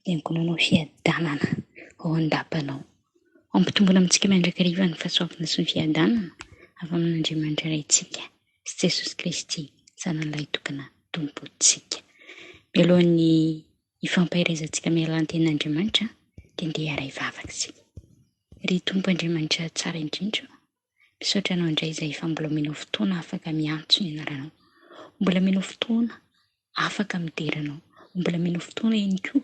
Fiangonanao fiadanana ao an-dapanao. Ampitomboina amintsika mandrakariva ny fahasoavana sy ny fiadanana avy amin'Andriamanitra Raintsika sy Jesosy Kristy Zanany Lahitokana Tompontsika. Mialohan'ny hifampaherezantsika miala ny tenin'Andriamanitra dia ndeha hiara-hivavaka isika. Ry Tompo Andriamanitra tsara indrindra ô, misaotra Anao indray izay efa mbola omenao fotoana afaka miantso ny anaranao. Mbola omenao fotoana afaka midera anao, mbola mino fotoana ihany koa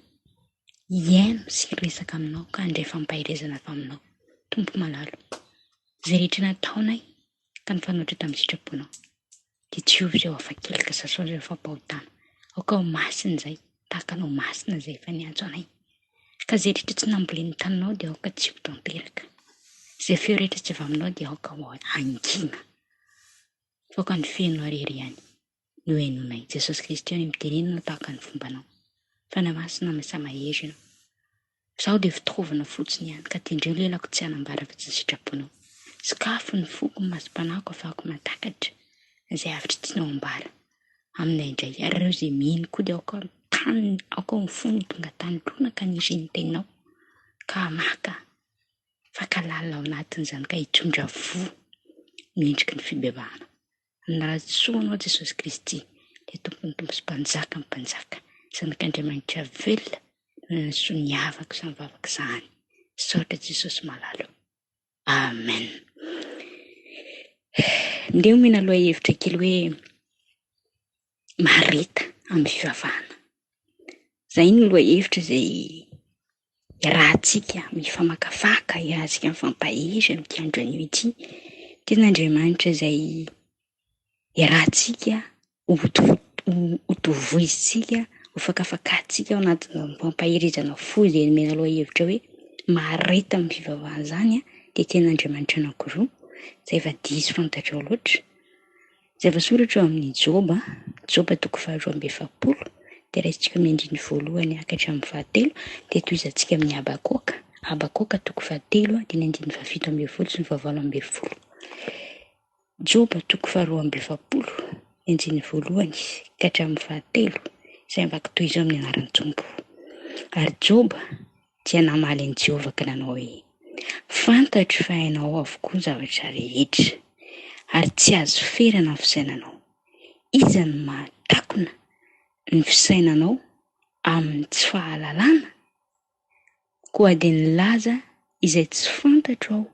hihaino sy hiresaka aminao ka handray fampaherezana avy aminao. Tompo malala, izay rehetra nataonay ka nifanohitra tamin'ny sitraponao, dia diovy izay ho afa-keloka, sasao izay ho afa-pahotana. Aoka ho masina izay, tahaka anao masina izay efa niantso anay. Ka izay rehetra tsy nambolen'ny taninao dia aoka tsy ho tanteraka. Izay feo rehetra tsy avy aminao dia aoka ho hangina. Fa aoka ny fenao irery ihany no henonay. Jesosy Kristy ô, ny mitenena no tahaka ny fombanao. Fanahy Masina miasa mahery ianao. Izaho dia fitaovana fotsiny ihany, ka tendreo lelako tsy hanambara afa-tsy ny sitraponao. Sokafy ny foko, ny masom-panahiko ahafahako mahatakatra izay hafatra tianao ambara aminay indray. Ary ireo izay mino koa dia aoka tany, aoka ho fony tonga tany lonaka ny irin'ny teninao, ka hamaka faka lalina ao anatin'izany ka hitondra voa mendriky ny fibebahana. Mirary-soa anao Jesosy Kristy, ilay Tompon'ny Tompo sy Mpanjakan'ny Mpanjaka, Zanak'Andriamanitra velona no nanasoa ny havako izany vavaka izany. Misaotra Jesosy malala o. Amen. Ndeha omena lohahevitra kely hoe mahareta amin'ny fivavahana. Izay no lohahevitra izay iarahantsika mifamakafaka, iarahantsika mifampahery amin'ity andro anio ity. Tenin'Andriamanitra izay iarahantsika hotovoizintsika, hofakafakantsika ao anatin'ny fampaherezana fo izay nomena lohahevitra hoe mahareta amin'ny fivavahana izany dia tenin'Andriamanitra anankiroa izay efa diso fantatrao loatra. Izay voasoratra ao amin'ny Joba, Joba toko faharoa amby 40, dia raisintsika amin'ny andininy voalohany ka hatramin'ny fahatelo, dia tohizantsika amin'ny Habakoka, Habakoka toko fahatelo, dia ny andininy fahafito ambin'ny folo sy ny fahavalo ambin'ny folo. Joba toko faharoa amby 40, ny andininy voalohany ka hatramin'ny fahatelo, izay mivaky toy izao amin'ny anaran'ny Tompo. Ary Joba dia namaly an'i Jehovah ka nanao hoe, Fantatro fa hainao avokoa ny zavatra rehetra, ary tsy azo ferana ny fisainanao. Iza no mahatakona ny fisainanao amin'ny tsy fahalalana? Koa dia nilaza izay tsy fantatro aho,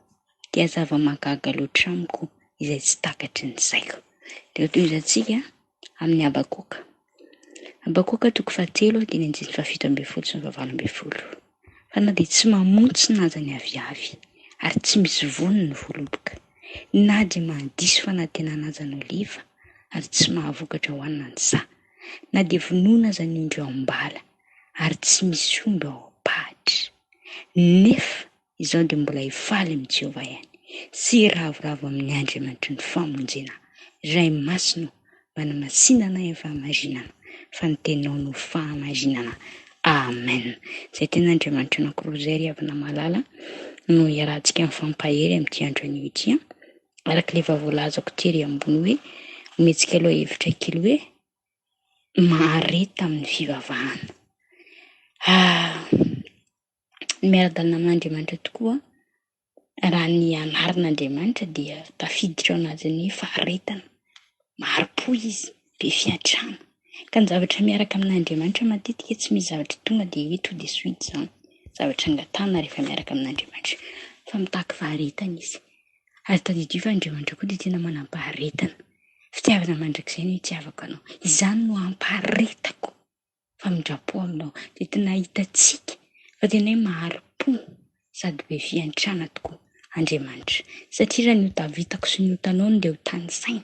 dia zava-mahagaga loatra amiko izay tsy takatry ny saiko. Dia hotohizantsika amin'ny Habakoka. Habakoka toko fahatelo andininy andininy fahafito ambin'ny folo sy ny fahavalo ambin'ny folo. Fa na dia tsy mamontsina aza ny aviavy, ary tsy misy voany ny voaloboka, na dia mahadiso fanantenana aza ny oliva, ary tsy mahavokatra hohanina ny saha, na dia vonoina aza ny ondry ao am-bala, ary tsy misy omby ao am-pahatra, nefa Izaho dia mbola hifaly amin'i Jehovah ihany, sy hiravoravo amin'ny Andriamanitry ny famonjena. Ray Masina ô, manamasina anay amin'ny fahamarinana, fa ny Teninao no fahamarinana. Amen. Izay tena Andriamanitra anankiroa izay ry havana malala no iarahantsika mifampahery amin'ity andro anio ity an. Araka ilay efa voalazako tery ambony hoe omentsika lohahevitra kely hoe mahareta amin'ny fivavahana. Ah, Ny miara-dalana amin'Andriamanitra tokoa, raha ny anaran'Andriamanitra dia tafiditra ao anatin'ny faharetana. Mahari-po izy, be fiantrana. Ka ny zavatra miaraka amin'Andriamanitra matetika tsy misy zavatra tonga dia hoe tout de suite izany. Zavatra angatahana rehefa miaraka amin'Andriamanitra. Fa mitaky faharetana izy. Ary tadidio fa Andriamanitra koa dia tena manam-paharetana. Fitiavana mandrakizay no itiavako anao. Izany no hampaharetako. famindram-po aminao dia tena hitantsika fa tena hoe mahari-po sady be fiantrana tokoa Andriamanitra satria raha ny ota vitako sy ny otanao no dia ho tanisaina,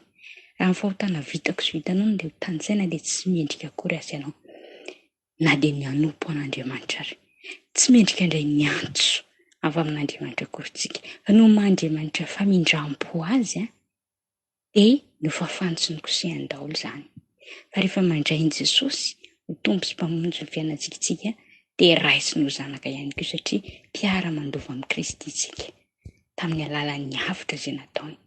raha ny fahotana vitako sy vitanao no dia ho tanisaina dia tsy mendrika akory aza ianao na dia ny hanompo an'Andriamanitra ary. Tsy mendrika indray ny antso avy amin'Andriamanitra akory tsika fa noho maha Andriamanitra famindram-po azy an. Dia nofafany sy nokosehany daholo izany. Fa rehefa mandray an'i Jesosy ho Tompo sy Mpamonjy ny fiainantsika isika, dia raisiny ho zanaka ihany koa satria mpiara-mandova amin'i Kristy isika, tamin'ny alalan'ny avotra izay nataony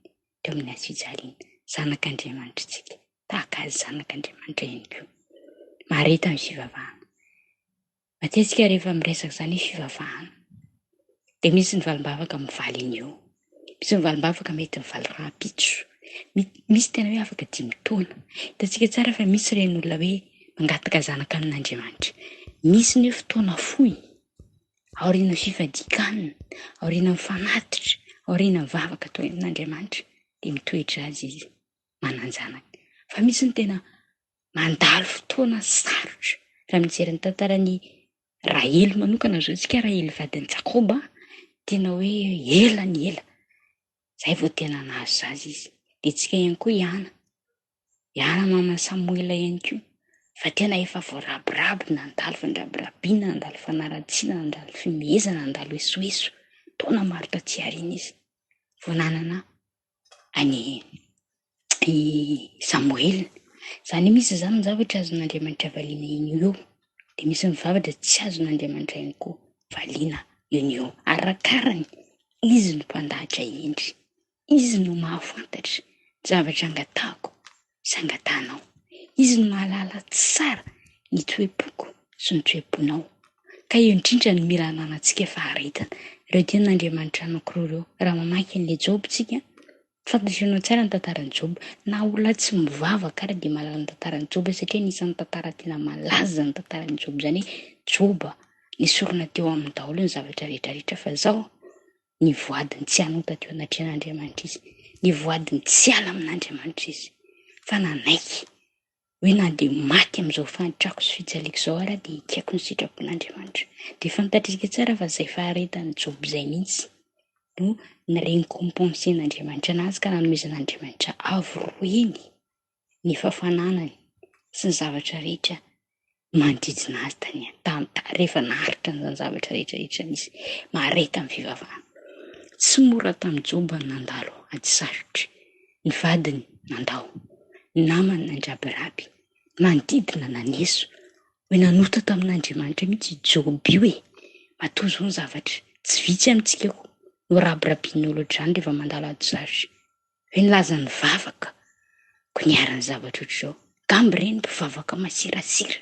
teo amin'ny hazo fijaliana. Zanak'Andriamanitra isika, tahaka azy zanak'Andriamanitra ihany koa. Mahareta ny fivavahana. Matetika rehefa miresaka izany hoe fivavahana dia misy ny valim-bavaka mivaly anio, misy ny valim-bavaka mety mivaly rahampitso, misy tena hoe afaka dimy taona. Hitantsika tsara fa misy ireny olona hoe mangataka zanaka amin'Andriamanitra. Misy ny hoe fotoana fohy, aorian'ny fifadian-kanina, aorian'ny fanatitra, aorian'ny vavaka atao amin'Andriamanitra dia mitoetra azy izy manan-janaka. Fa misy ny tena mandalo fotoana sarotra. Raha mijery ny tantaran'i Rahely manokana izao isika, Rahely vadin'i Jakoba, tena hoe ela ny ela izay vao tena nahazo zaza izy. Dia isika ihany koa i Ana, i Ana maman'i Samoela ihany koa, fa tena efa voarabiraby, nandalo fandrabirabiana, nandalo fanaratsiana, nandalo fihomehezana, nandalo esoeso, taona maro taty aoriana izy vao nanana an'i i Samoela. Izany hoe misy izany ny zavatra azon'Andriamanitra valiana eny eo, dia misy ny zavatra tsy azon'Andriamanitra ihany koa valiana eny eo. Arakarany, izy no mpandahatra hendry, izy no mahafantatra ny zavatra angatahako sy angatahanao. Izy no mahalala tsara ny toe-poko sy ny toe-ponao. Ka eo indrindra no mila ananantsika faharetana. Ireo tenin'Andriamanitra anankiroa ireo, raha mamaky an'ilay Joba isika, Fantatrao tsara ny tantaran'i Joba. Na olona tsy mivavaka ary dia mahalala ny tantaran'i Joba satria anisan'ny tantara tena malaza izany tantaran'i Joba izany hoe Joba nesorina teo aminy daholo ny zavatra rehetra rehetra fa zao nivoady ny tsy hanota teo anatrehan'Andriamanitra izy. Nivoady ny tsy hiala amin'Andriamanitra izy fa nanaiky hoe na dia maty amin'izao fahantrako sy fijaliako izao ary aho dia ekeko ny sitrapon'Andriamanitra. Dia fantatr'isika tsara fa izay faharetan'i Joba izay mihitsy no ni-récompenser-n'Andriamanitra anazy ka nanomezan'Andriamanitra avo roa heny ny fahafananany sy ny zavatra rehetra manodidina azy tany an-tany rehefa naharitra an'izany zavatra rehetra rehetra izany izy. Mahareta amin'ny fivavahana. Tsy mora tamin'i Joba ny nandalo ady sarotra. Ny vadiny nandao, ny namany nandrabiraby, ny manodidina naneso. Hoe nanota tamin'Andriamanitra mihitsy i Joba io e! Matoa izao ny zavatra tsy vitsy amintsika koa no rabirabian'ny olona ohatr'izany rehefa mandalo ady sarotra. Hoe nilaza nivavaka ko niharan'ny zavatra ohatr'izao. Angamba ireny mpivavaka masirasira,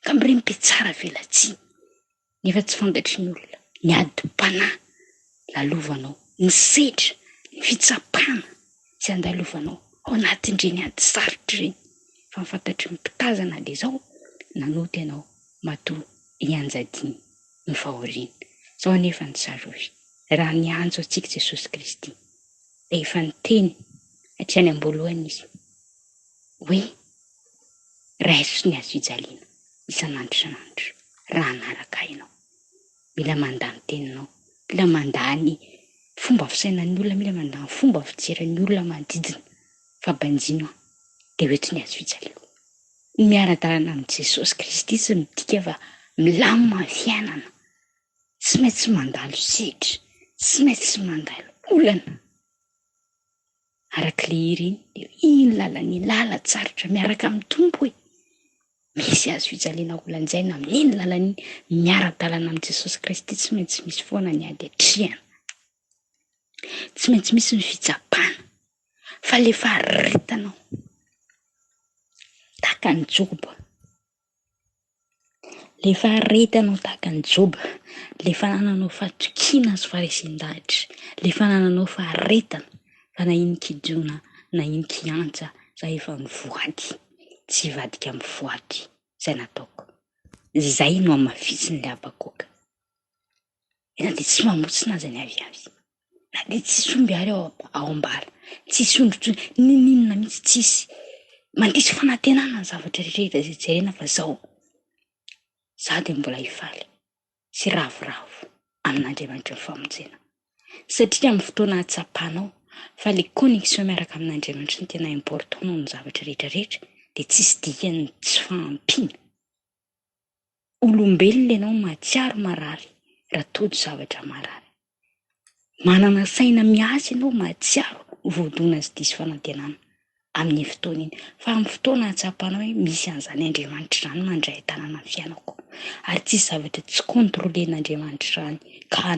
angamba ireny mpitsara velatsihy. Nefa tsy fantatry ny olona ny adim-panahy lalovanao, ny sedra, ny fitsapana izay andalovanao ao anatin'ireny ady sarotra ireny. Fa ny fantatry ny mpitazana dia izao, nanota ianao matoa ianjadiany ny fahoriana. Izao anefa no tsarovy, raha niantso antsika Jesosy Kristy, dia efa niteny hatrany am-boalohany Izy hoe, Raiso ny hazofijaliana isan'andro isan'andro raha hanaraka Ahy ianao. Mila mandà ny teninao, mila mandà ny fomba fisainan'ny olona, mila mandà ny fomba fijerin'ny olona manodidina fa banjino aho dia hoento ny hazofijaliako. Ny miara-dalana amin'i Jesosy Kristy tsy midika fa milamina ny fiainana. Tsy maintsy mandalo sedra, tsy maintsy mandalo olana. Araka ilay hira iny, dia iny lalana iny, lalan-tsarotra miaraka amin'ny Tompo e! Misy hazo fijaliana holanjaina amin'iny lalana iny, miara-dalana amin'i Jesosy Kristy, tsy maintsy misy foana ny ady atrehana. Tsy maintsy misy ny fitsapana, fa ilay faharetanao, tahaka an'i Joba. Ilay faharetanao tahaka an'i Joba, ilay fanananao fahatokiana sy faharesen-dahatra, ilay fanananao faharetana fa na inon-kidona na inon-kiantsa za efa nivoady, tsy hivadika amin'ny voady izay nataoko. Izay no hamafisin'ilay Habakoka. Na dia tsy mamotsina aza ny aviavy, na dia tsisy omby ary ao ao am-bala, tsisy ondry intsony, n'inon'inona mihitsy tsisy. Mandiso fanantenana ny zavatra rehetra izay jerena fa zao, za dia mbola hifaly sy hiravoravo amin'Andriamanitry ny famonjena. Satria amin'ny fotoana ahatsapanao fa le connexion miaraka amin'Andriamanitra no tena important noho ny zavatra rehetra rehetra dia tsisy dikany ny tsy fahampiana. Olombelona ianao mahatsiaro marary raha tojo zavatra marary. Manana saina miasa ianao mahatsiaro. voadona sy diso fanantenana amin'iny fotoana iny. Fa amin'ny fotoana ahatsapanao hoe misy an'izany Andriamanitra izany mandray an-tanana ny fiainako ary tsisy zavatra tsy contrôler-n'Andriamanitra izany ka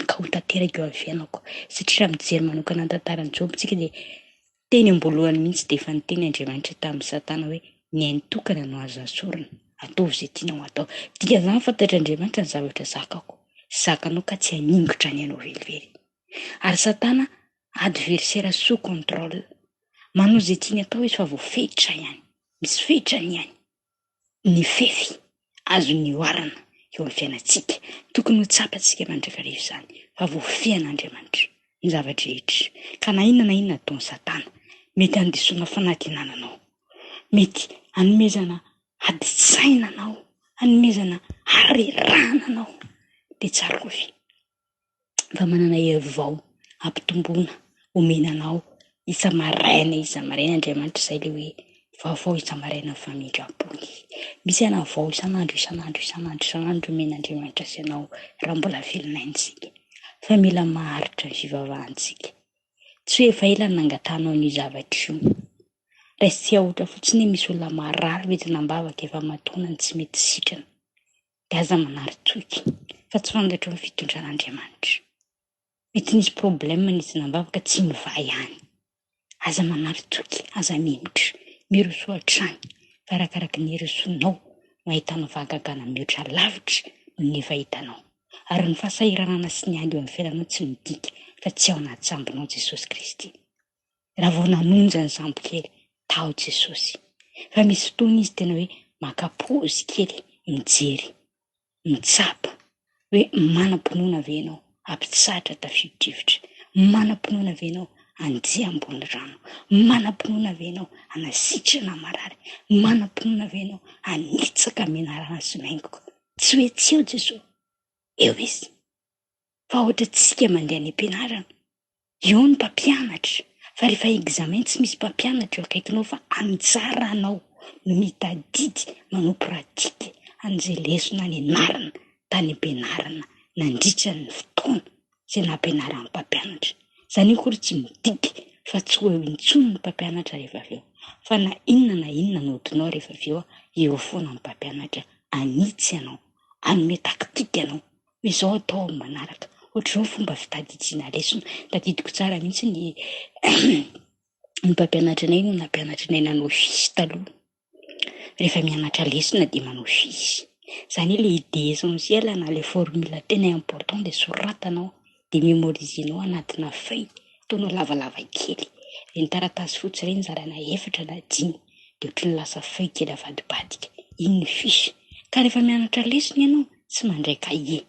ka ho tanteraka eo amin'ny fiainako. Satria raha mijery manokana ny tantaran'i Joba isika dia teny am-boalohany mihitsy dia efa niteny Andriamanitra tamin'i Satana hoe ny ainy tokana no azo asorina, ataovy izay tianao atao. Dikan'izany fantatr'Andriamanitra ny zavatra zakako sy zakanao ka tsy haningotra ny ainao velively. Ary Satana adversaire sous contrôle. Manao izay tiany atao izy fa voafetra ihany. Misy fetrany ihany ny fefy azony oharana eo amin'ny fiainantsika. Tokony ho tsapantsika mandrakariva izany fa voafehin'Andriamanitra ny zava-drehetra. Ka na inona na inona ataon'i Satana, mety handisoana fanantenana anao, mety hanomezana adin-tsaina anao, hanomezana harerahana anao, dia tsarovy fa manana hery vao hampitomboana omena anao isa-maraina isa-maraina Andriamanitra izay ilay hoe vaovao isa-maraina ny famindram-pony. Misy aina vao isan'andro isan'andro isan'andro isan'andro omen'Andriamanitra sy anao raha mbola velona aina isika. Fa mila maharitra ny fivavahantsika. Tsy hoe efa ela no nangatahanao an'io zavatra io. Raisintsika ohatra fotsiny hoe misy olona marary midina am-bavaka efa aman-taonany tsy mety sitrana. Dia aza manary toky fa tsy fantatrao ny fitondran'Andriamanitra. Mety nisy problème nidina am-bavaka tsy mivaha ihany. Aza manary toky, aza mihemotra. Mirosoa hatrany fa arakaraky ny hirosoanao no ahitanao fahagagana mihoatra lavitra noho ny efa hitanao. Ary ny fahasahiranana sy ny ady eo amin'ny fiainanao tsy midika fa tsy ao anaty sambonao Jesosy Kristy. Raha vao nanonja ny sambo kely tao Jesosy. Fa misy fotoana izy tena hoe maka pause kely mijery, mitsapa hoe manam-pinoana ve ianao hampitsahatra tafio-drivotra, manam-pinoana ve ianao handeha ambony rano, manam-pinoana ve ianao hanasitrana marary, manam-pinoana ve ianao hanitsaka menarana sy maingoka. Tsy hoe tsy eo Jesosy, eo izy. Fa ohatra tsika mandeha any am-pianarana, eo ny mpampianatra, fa rehefa examen tsy misy mpampianatra eo akaikinao fa anjaranao no mitadidy manao pratique an'izay lesona nianarana tany am-pianarana nandritra ny fotoana izay nampianaran'ny mpampianatra. Izany akory tsy midika fa tsy ho eo intsony ny mpampianatra rehefa avy eo, fa na inona na inona notinao rehefa avy eo, eo foana ny mpampianatra hanitsy anao, hanome tactique anao Hoe izao atao amin'ny manaraka. Ohatr'izao ny fomba fitadidiana lesona. Tadidiko tsara mihitsy ny ny mpampianatra anay no nampianatra anay nanao fiche taloha. Rehefa mianatra lesona dia manao fiche. Izany hoe ilay idée essentielle na ilay formule tena important dia soratanao dia mémoriser-nao anatina feuille, ataonao lavalava kely. Ireny taratasy fotsy ireny zaraina efatra na dimy dia ohatran'ny lasa feuille kely avadibadika. Iny ny fiche. Ka rehefa mianatra lesona ianao tsy mandray cahier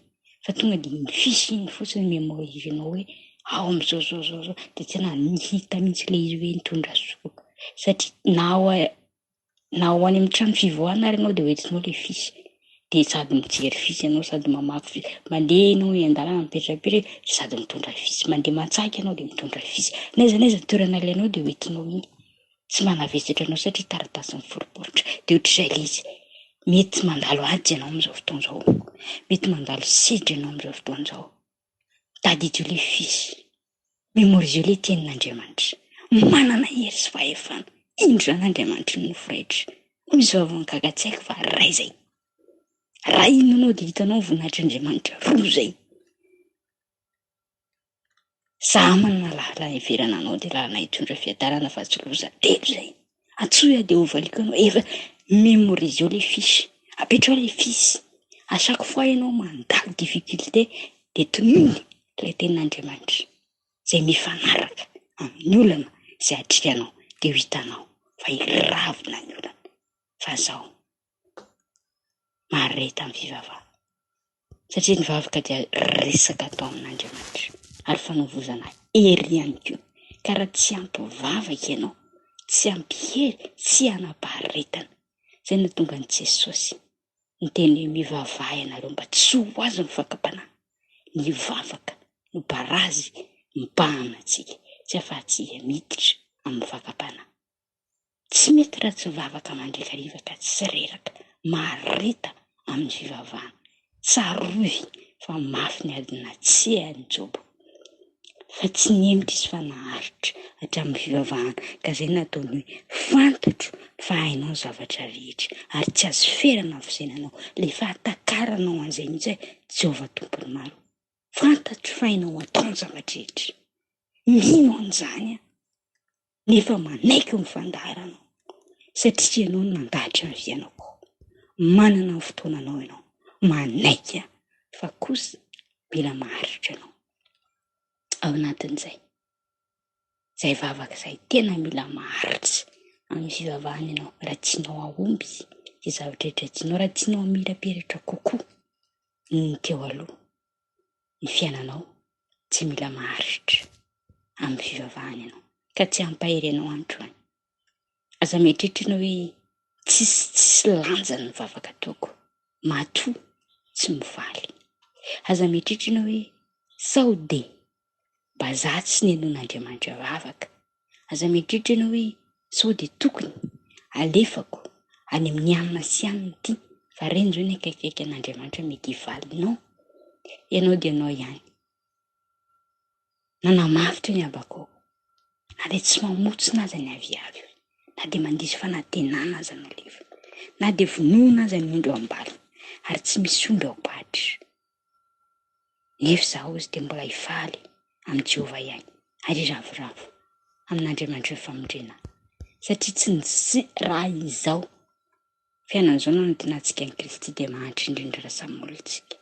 fa tonga dia iny fiche iny fotsiny mémoriser-nao hoe ao amin'izao zao zao zao dia tena hita mihitsy ilay izy hoe nitondra soa satria na ao na ho any amin'ny trano fivoahana ary ianao dia hoentinao ilay fiche dia sady mijery fiche ianao sady mamaky fiche, mandeha ianao eny an-dalana mipetrapetraka sady mitondra fiche, mandeha mantsaka ianao dia mitondra fiche, n'aiza n'aiza toerana alainao dia hoentinao iny. Tsy manavesatra anao satria taratasy miforiporitra. Dia ohatr'izay ilay izy. Mety mandalo ady ianao amin'izao fotoana izao. Mety mandalo sedra ianao amin'izao fotoana izao. Tadidio ilay fiche. Mémoriseo ilay tenin'Andriamanitra. Manana hery sy fahefana. Indro izany Andriamanitry ny nofo rehetra. Hoy izy vavongaga tsy haiko fa ray izay. Raha inona anao dia hitanao ny voninahitr'Andriamanitra. Roa izay. Za manana lalana hiverana anao dia lalana hitondra fiadanana fa tsy loza telo zay. Antsoy aho dia hovaliko anao. Efa mémoriseo le fiche. Apetrao le fiche. À chaque fois ianao mandalo difficulté dia tonony ilay tenin'Andriamanitra izay mifanaraka amin'ny olana izay atrehanao dia ho hitanao fa hiravina ny olana. Fa zao. Mahareta amin'ny fivavahana. Satria ny vavaka dia resaka atao amin'Andriamanitra ary fanovozana hery ihany koa. Ka raha tsy ampy vavaka ianao, tsy ampy hery, tsy hanam-paharetana. Izay no nahatonga an'i Jesosy niteny hoe mivavaha ianareo mba tsy ho azon'ny fakam-panahy. Ny vavaka no barazy mibahana antsika tsy ahafahantsika miditra amin'ny fakam-panahy. Tsy mety raha tsy mivavaka mandrakariva ka tsy reraka, mahareta amin'ny fivavahana. Tsarovy fa mafy ny ady natsehan'i Joba, fa tsy nihemotra izy fa naharitra. hatramin'ny fivavahana. Ka izay no nataony hoe, fantatro fa hainao ny zavatra rehetra, ary tsy azo ferana ny fisainanao. Ilay fahatakaranao an'izay mihitsy hoe, Jehovah Tompon'ny maro, fantatro fa hainao atao ny zavatra rehetra. Mino an'izany aho. Nefa manaiky ny fandaharanao, satria ianao no nandahatra ny fiainako. Manana ny fotoananao ianao. Manaiky aho, fa kosa mila maharitra ianao. Ao anatin'izay, izay vavaka izay, tena mila maharitra amin'ny fivavahana ianao, raha tianao hahomby izay zavatra rehetra tianao, raha tianao hamirapiratra kokoa noho ny teo aloha ny fiainanao, tsy mila maharitra amin'ny fivavahana ianao, ka tsy hampahery anao androany. Aza mieritreritra ianao hoe tsisy tsisy lanjany ny vavaka ataoko, matoa tsy mivaly. Aza mieritreritra ianao hoe sao dia mba za tsy nenoan'Andriamanitra vavaka. Aza mieritreritra ianao hoe sao dia tokony alefako any amin'ny anona sy anona ity fa ireny izao ny akaikikaiky an'Andriamanitra mety hivaly. Non, ianao dia ianao ihany. Nanamafy teo ny Habakoka, na dia tsy mamotsina aza ny aviavy, na dia mandiso fanantenana aza ny oliva, na dia vonoina aza ny ondry ao am-bala, ary tsy misy omby ao am-patritra. Nefa izaho hozy dia mbola hifaly amin'i Jehovah ihany, ary hiravoravo amin'Andriamanitry ny famonjena ahy, satria tsy ny raha izao fiainana izao no anantenantsika an'i Kristy dia mahantra indrindra raha samy olona isika.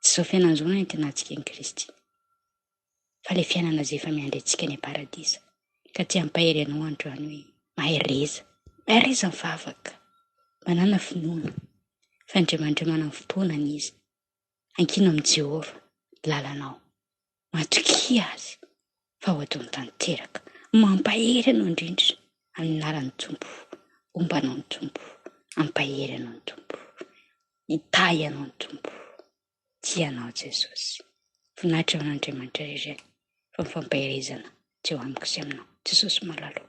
Tsy izao fiainana izao no anantenantsika an'i Kristy, fa ilay fiainana izay efa miandry antsika any am-paradisa. Ka tsy hampahery anao androany hoe mahereza, mahereza mivavaka, manàna finoana, fa Andriamanitra manana fotoanany Izy. Ankino amin'i Jehovah ny lalanao. Matokia Azy fa ho ataony tanteraka. Mampahery anao indrindra amin'ny anaran'ny Tompo. Homba anao ny Tompo. Hampahery anao ny Tompo. Hitahy anao ny Tompo. Tia anao Jesosy. Voninahitra ho an'Andriamanitra irery ihany fa ny fampaherezana tsy eo amiko sy aminao. Jesosy malala ô.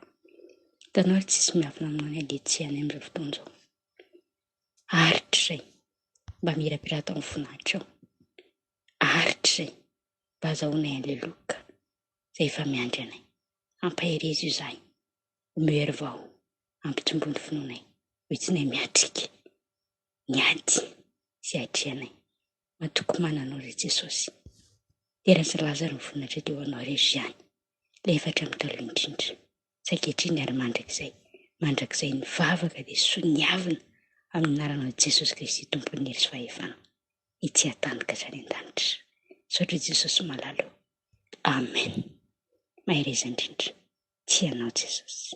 Hitanao ry tsisy miafina aminao ny adintsy any amin'izao fotoana izao. Aritra izay mba mirapirata amin'ny voninahitra ao. Aritra izay mba azahoanay an'ilay loka izay efa miandry anay. Ampaherezo izahay, omeo hery vao, ampitomboy ny finoanay, hoentsinay miatrika ny ady izay atrehanay. Matoky manana Anao ry Jesosy. Dera sy laza ary ny voninahitra dia ho Anao irery ihany, ilay efa hatramin'ny taloha indrindra, sy ankehitriny ary mandrakizay mandrakizay. Ny vavaka dia soniavina amin'ny anaranao Jesosy Kristy Tompon'ny hery sy fahefana etsy an-tany ka hatrany an-danitra. Misaotra Jesosy malala o. Amen. Mahereza indrindra. Tia anao Jesosy.